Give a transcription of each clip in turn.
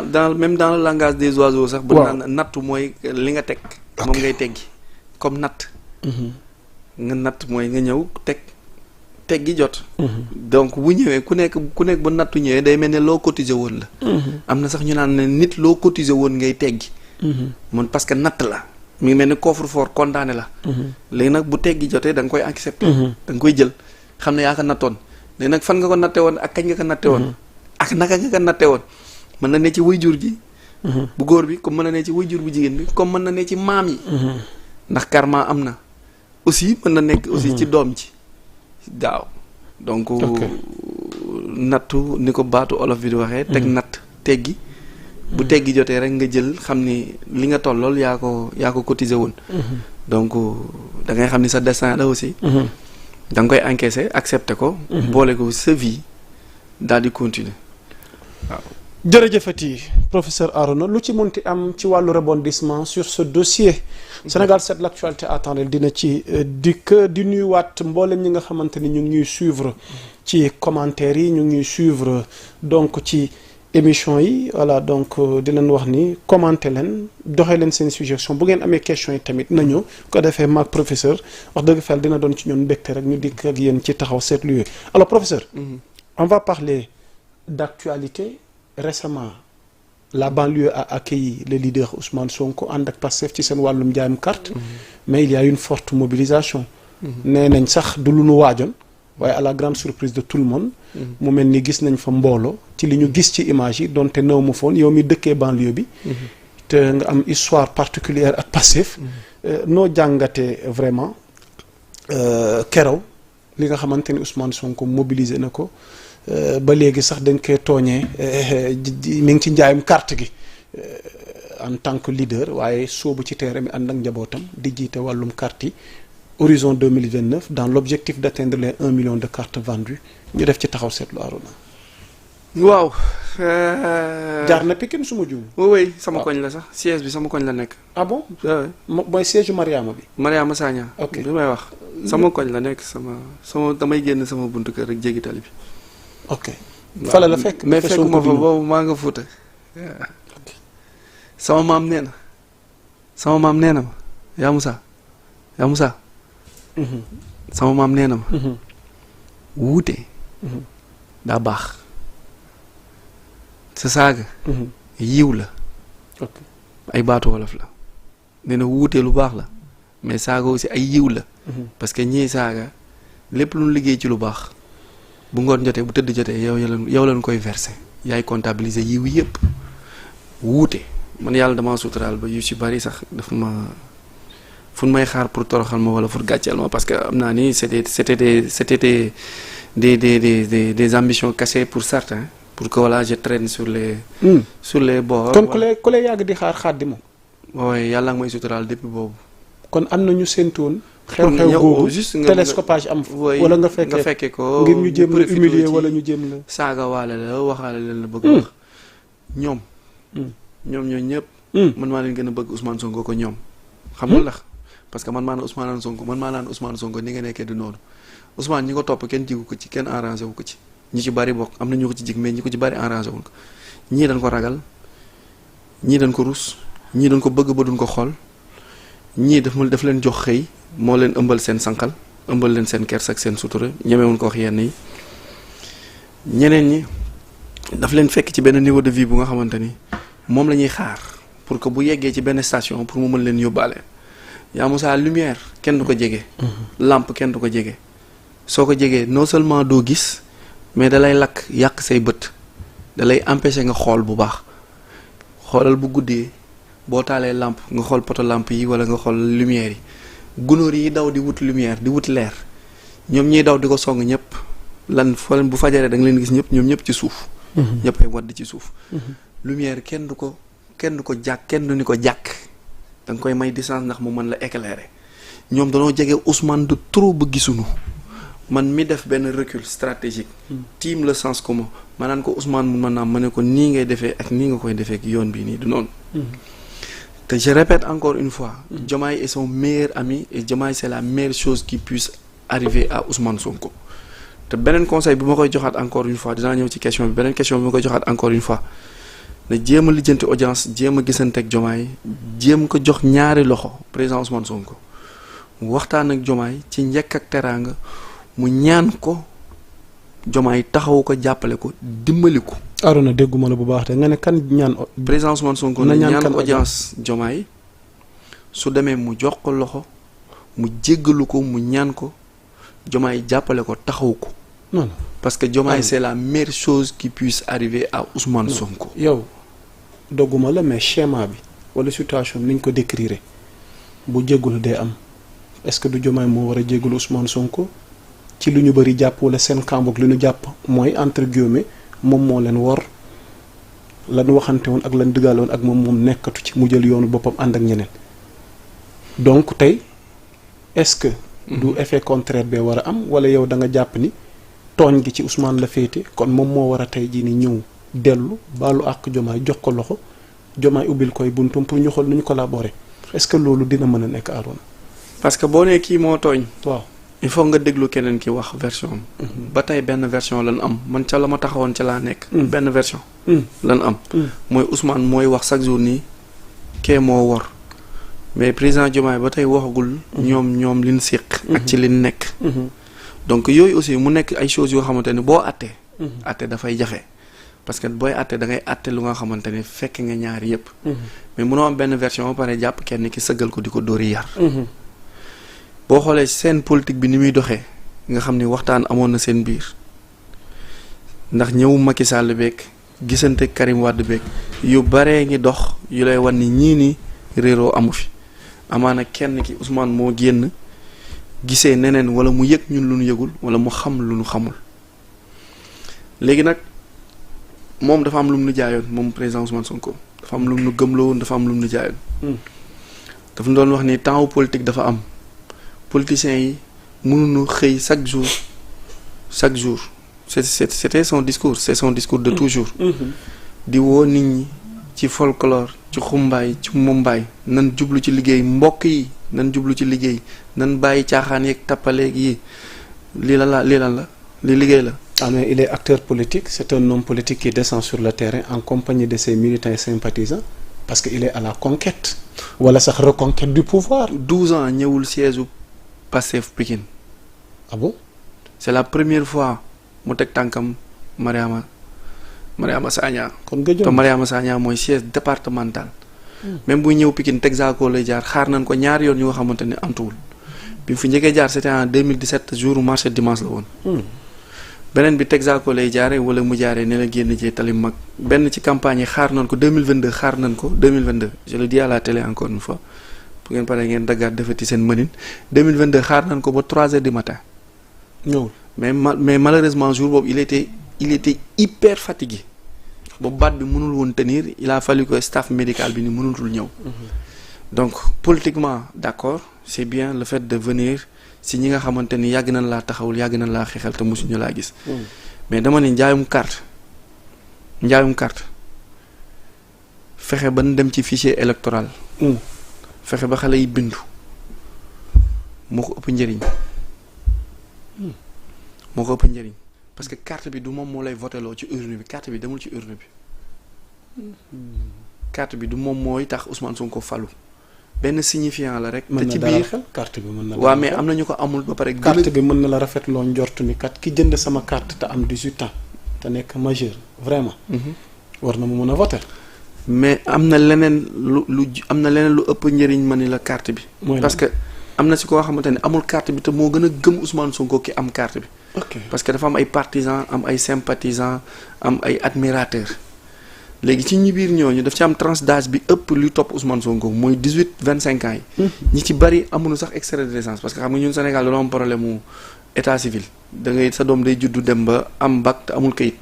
dans le langage des oiseaux sax. bu naan natt mooy li nga teg. moom ngay teggi comme natt. nga natt mooy nga ñëw teggi jot. donc bu ñëwee ku nekk bu nattu ñëwee day mel ne loo cotiser woon la. am na sax ñu naan ne nit loo cotiser woon ngay teggi. man parce que natt la. mi ngi mel ni coffre-fort condamné la. léegi nag bu teggi jotee da nga koy accepter. da nga koy jël xam ne yaa ko nattoon léegi nag fan nga ko natte woon ak kañ nga ko natte woon. ak naka nga ko natte woon. mën na ne ci waajur gi. bu góor bi comme mën na ne ci waajur bu jigéen bi comme mën na ne ci maam yi. ndax karma am na. aussi mën na nekk aussi ci doom ji. daaw donc. nattu ni ko baatu olof bi di waxee. teg natt teggi. bu teggi jotee rek nga jël xam ni li nga tollool yaa ko cotiser woon. donc da ngay xam ni sa destin la aussi. da nga koy encaisser accepter ko. boole ko sa vie daal di continuer waaw. jërëjëfati professeur Arona lu ci munti am ci wàllu rebondissement sur ce dossier. Sénégal 7 l'actualité à temps réel dina ci dikk di nuyuwaat mboolem ñi nga xamante ni ñu ngi ñuy suivre ci commentaires yi ñu ngi ñuy suivre donc ci. émission yi voilà donc di leen wax ni commenter leen doxee leen seen suggestion bu ngeen amee questions yi tamit nañu ko defee maag professeur wax dëgg fel dina doon ci ñoom mbégte rek ñu dikk ak yéen ci taxaw seetlu yooyu alors professeur on va parler d'actualité récemment la banlieue a accueilli le leader Ousmane Sonko ànd ak Pastef ci seen wàllum njaayam carte mais il y a une forte mobilisation nee nañ sax du lu nu waajoon waaye à la grande surprise de tout le monde mu mel ni gis nañ fa mbooloo ci li ñu gis ci image yi donte néew mu foon yow mi dëkkee banlieue bi te nga am histoire particulière ak Pastef noo jàngatee vraiment keroog li nga xamante ni Ousmane Sonko mobilisé na ko ba léegi sax dañ koy tooñee mi ngi ci njaayum carte gi en tant que leader waaye soobu ci terrain mi ànd ak njabootam di jiite wàllum carte yi horizon 2029 dans l'objectif d'atteindre les 1 million de cartes vendues ñu def ci taxaw seetlu Arona. waaw. jaar na Pikine su ma juum. oui sama koñ la sax siège bi sama koñ la nekk. ah bon. mooy siège yu Mariama bi. Mariama Sagna. ok bi may wax sama koñ la nekk sama damay génn sama buntu kër rek jéggi tali bi. ok fala la fekk. mais fekkuma fa boobu maa nga Fuuta. sama maam nee na ma yaa Moussa. sama maam nee na ma. wuute. daa baax. sa saaga. yiw la. ay baatu wolof la. nee na wuute lu baax la mais saaga aussi ay yiw la. parce que ñii saaga lépp lu liggéey ci lu baax bu ngoon jotee bu tëdd jotee yow lañ koy verser yaay comptabiliser yiw yëpp. wuute man yàlla damaa suturaal ba yu ci bari sax daf ma. fu may xaar pour toroxal ma wala pour gàcceel ma parce que am naa ni c'était des ambitions cachées pour certains pour que voilà je traîne sur les bords. kon ku lay yàgg di xaar xaar di moom. waaye yàlla nga may suturaal depuis boobu. kon am na ñu séentoon. xew-xew googu télescopage am. wala nga fekkee ko ngir ñu jéem la humilier wala ñu jéem la. saaga waale la waxaale leen la bëgg wax. ñoom ñoo ñëpp. man maa leen gën a bëgg Ousmane Sonko ko ñoom. xam nga ndax. parce que man maa naan Ousmane Sonko ni nga nekkee du noonu Ousmane ñi ko topp kenn jigu ko ci kenn arrangé wu ko ci ñi ci bari bokk am na ñu ko ci jig mais ñi ko ci bari arrangé wuñ ko ñii dañ ko ragal ñii dañ ko rus ñii dañ ko bëgg ba duñ ko xool ñii daf leen jox xëy moo leen ëmbal seen sànqal ëmbal leen seen kers ak seen sutura ñemewuñ ko wax yenn yi ñeneen ñi daf leen fekk ci benn niveau de vie bu nga xamante ni moom la ñuy xaar pour que bu yeggee ci benn station pour mu mën leen yóbbaale yaa Moussa lumière kenn du ko jege. lampe kenn du ko jege. soo ko jegee non seulement doo gis mais dalay lakk yàq say bët dalay empêcher nga xool bu baax xoolal bu guddee boo taalee lampe nga xool poto lampe yi wala nga xool lumière yi gunóor yi daw di wut lumière di wut leer ñoom ñiy daw di ko song ñëpp lan foo leen bu fajaree da nga leen gis ñëpp ñoom ñëpp ci suuf. ñëpp ay wadd ci suuf. lumière kenn du ko jàkk kenn du ni ko jàkk. da nga koy may distance ndax mu mën la éclairer ñoom dañoo jege Ousmane de trop ba gisuñu man mi def benn recul stratégique. tiim le sens commun ma naan ko Ousmane mun naa ma ne ko nii ngay defee ak nii nga koy defee ak yoon bii nii du noonu. te je répète encore une fois. Diomaye est son meilleur ami et Diomaye c'est la meilleure chose qui puisse arriver à Ousmane Sonko. te beneen conseil bi ma koy joxaat encore une fois dinaa ñëw ci question bi beneen question bi ma koy joxaat encore une fois na jéem a lijjanti audience jéem a gisante ak Diomaye jéem ko jox ñaari loxo président Ousmane Sonko mu waxtaan ak Diomaye ci njëkk ak teraanga mu ñaan ko Diomaye taxawu ko jàppale ko dimbali ko. Arona dégguma la bu baax de nga ne kan ñaan. président Ousmane Sonko na ñaan audience Diomaye su demee mu jox ko loxo mu jéggalu ko mu ñaan ko Diomaye jàppale ko taxawu ko. non parce que Diomaye c'est la meilleure chose qui puisse arriver à Ousmane Sonko. yow dogguma la mais schéma bi wala situation ni ñu ko décrire bu jéggul dee am est-ce que du Diomaye moo war a jéggul Ousmane Sonko ci lu ñu bëri jàpp wala seen kamboog li ñu jàpp mooy entre guillemets moom moo leen wor lan waxante woon ak lan diggaale woon ak moom nekkatu ci mu jël yoonu boppam ànd ak ñeneen donc tey est-ce que du effet contraire bee war a am wala yow da nga jàpp ni tooñ gi ci Ousmane la féete kon moom moo war a tey jii ni ñëw dellu baalu àq Diomaye jox ko loxo Diomaye ubbil koy buntum pour ñu xool nu ñu collaborer est-ce que loolu dina mën a nekk Arona. parce que boo nee kii moo tooñ. waaw il faut nga déglu keneen ki wax version am. ba tey benn version lan am man ca la ma taxawoon ca laa nekk. benn version. lan am. mooy Ousmane mooy wax chaque jour nii kee moo wor mais président Diomaye ba tey waxagul. ñoom liñ séq. ak ci liñ nekk. donc yooyu aussi mu nekk ay choses yoo xamante ne boo àttee. àtte dafay jafe parce que booy àtte da ngay àtte lu nga xamante ne fekk nga ñaari yépp. mais munoo am benn version ba pare jàpp kenn ki sëggal ko di ko dóori yar. boo xoolee seen politique bi ni muy doxee nga xam ni waxtaan amoon na seen biir ndax ñëw Macky Sall beeg gisante Karim Wade beeg yu baree ngi dox yu lay wan ni ñii ni réeroo amu fi amaana kenn ki Ousmane moo génn gisee neneen wala mu yëg ñun lu ñu yëgul wala mu xam lu ñu xamul léegi nag moom dafa am lu mu nu jaayoon moom président Ousmane Sonko dafa am lu mu nu gëmloo woon dafa am lu mu nu jaayoon. dafa doon wax ni temps politique dafa am. politiciens yi mënuñu xëy chaque jour c'était son discours c'est son discours de toujours di woo nit ñi ci folklore ci xumbaay ci mumbaay nan jublu ci liggéey mbokk yi nan jublu ci liggéey nan bàyyi caaxaan yeeg tappaleeg yi lii lan la li liggéey la. Ah mais il est acteur politique c'est un homme politique qui descend sur le terrain en compagnie de ses militants et sympathisants parce que il est à la conquête wala sax reconquête du pouvoir. 12 ans ñëwul siège Pastef Pikine. Ah bon? C'est la première fois mu teg tànkam Mariama Sagna. kon nga te Mariama Sagna mooy siège départemental. même buy ñëw Pikine Texaco lay jaar xaar nañ ko ñaari yoon yu nga xamante ne amtuwul bi mu fi njëkkee jaar c'était en 2017 jour marché dimanche la woon. beneen bi Texaco lay jaaree wala mu jaaree ne la génn ci tali mag benn ci campagne yi xaar nañ ko 2022 xaar nañ ko 2022 je le dis à la télé encore une fois. bu ngeen paree ngeen daggaat defati seen mënin 2022 xaar nañ ko ba 3 heures du matin. ñëwul mais malheureusement jour boobu il était hyper fatigué ba baat bi mënul woon tenir il a fallu que staff médical bi ni mënutul ñëw. donc politiquement d'accord c'est bien le fait de venir si ñi nga xamante ni yàgg nañ laa taxawul yàgg nañ laa xeexal te mosuñu laa gis. mais dama ne njaayum carte fexe ba ñu dem ci fichier électoral. fexe ba xale yi bindu moo ko ëpp njëriñ parce que carte bi du moom moo lay voteloo ci urne bi carte bi demul ci urne bi carte bi du moom mooy tax Ousmane Sonko falu benn signifiant la rek. te ci biir carte bi mën na la waaw mais am na ñu ko amul ba pare. carte bi mën na la rafetloo njort ni kat ki jënd sama carte te am 18 ans te nekk majeur vraiment. war na mu mën a voter. mais am na leneen lu ëpp njëriñ ma ni la carte bi. parce que am na si koo xamante ne amul carte bi te moo gën a gëm Ousmane Sonko ki am carte bi. parce que dafa am ay partisans am ay sympathisants am ay admirateurs léegi ci ñi biir ñooñu daf ci am tranche d'âge bi ëpp luy topp Ousmane Sonko mooy 18-25 ans yi. ñi ci bari amuñu sax extrait de naissance parce que xam nga ñun Sénégal dañoo am problème mu état civil da ngay sa doom day juddu dem ba am bac te amul kayit.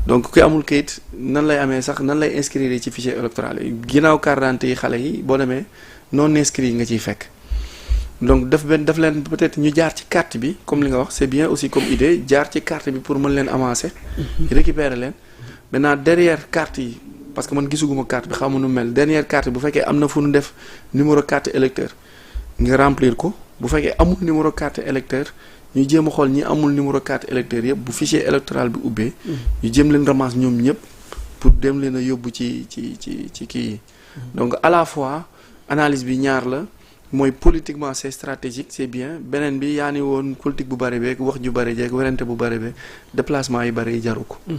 donc ki amul kayit nan lay amee sax nan lay inscrire ci fichier électoral yi ginnaaw carte d'identité yi xale yi boo demee non inscrit nga ciy fekk donc daf leen peut-être ñu jaar ci carte bi comme li nga wax c'est bien aussi comme idée jaar ci carte bi pour mën leen avancer. récupérer leen maintenant derrière carte yi parce que man gisuguma carte bi xamu nu mel derrière carte bu fekkee am na fu nu def numéro carte électeur nga remplir ko bu fekkee amul numéro carte électeur ñu jéem a xool ñi amul numéro carte électeur yëpp bu fichier électoral bi ubbee. ñu jéem leen ramasse ñoom ñëpp pour dem leen a yóbbu ci kii yi. Donc à la fois analyse bi ñaar la mooy politiquement c'est stratégique c'est bien beneen bi yaa ni woon politique bu bari beeg wax ju bari jeeg werante bu bari beeg déplacement yi bari yi jaru ko.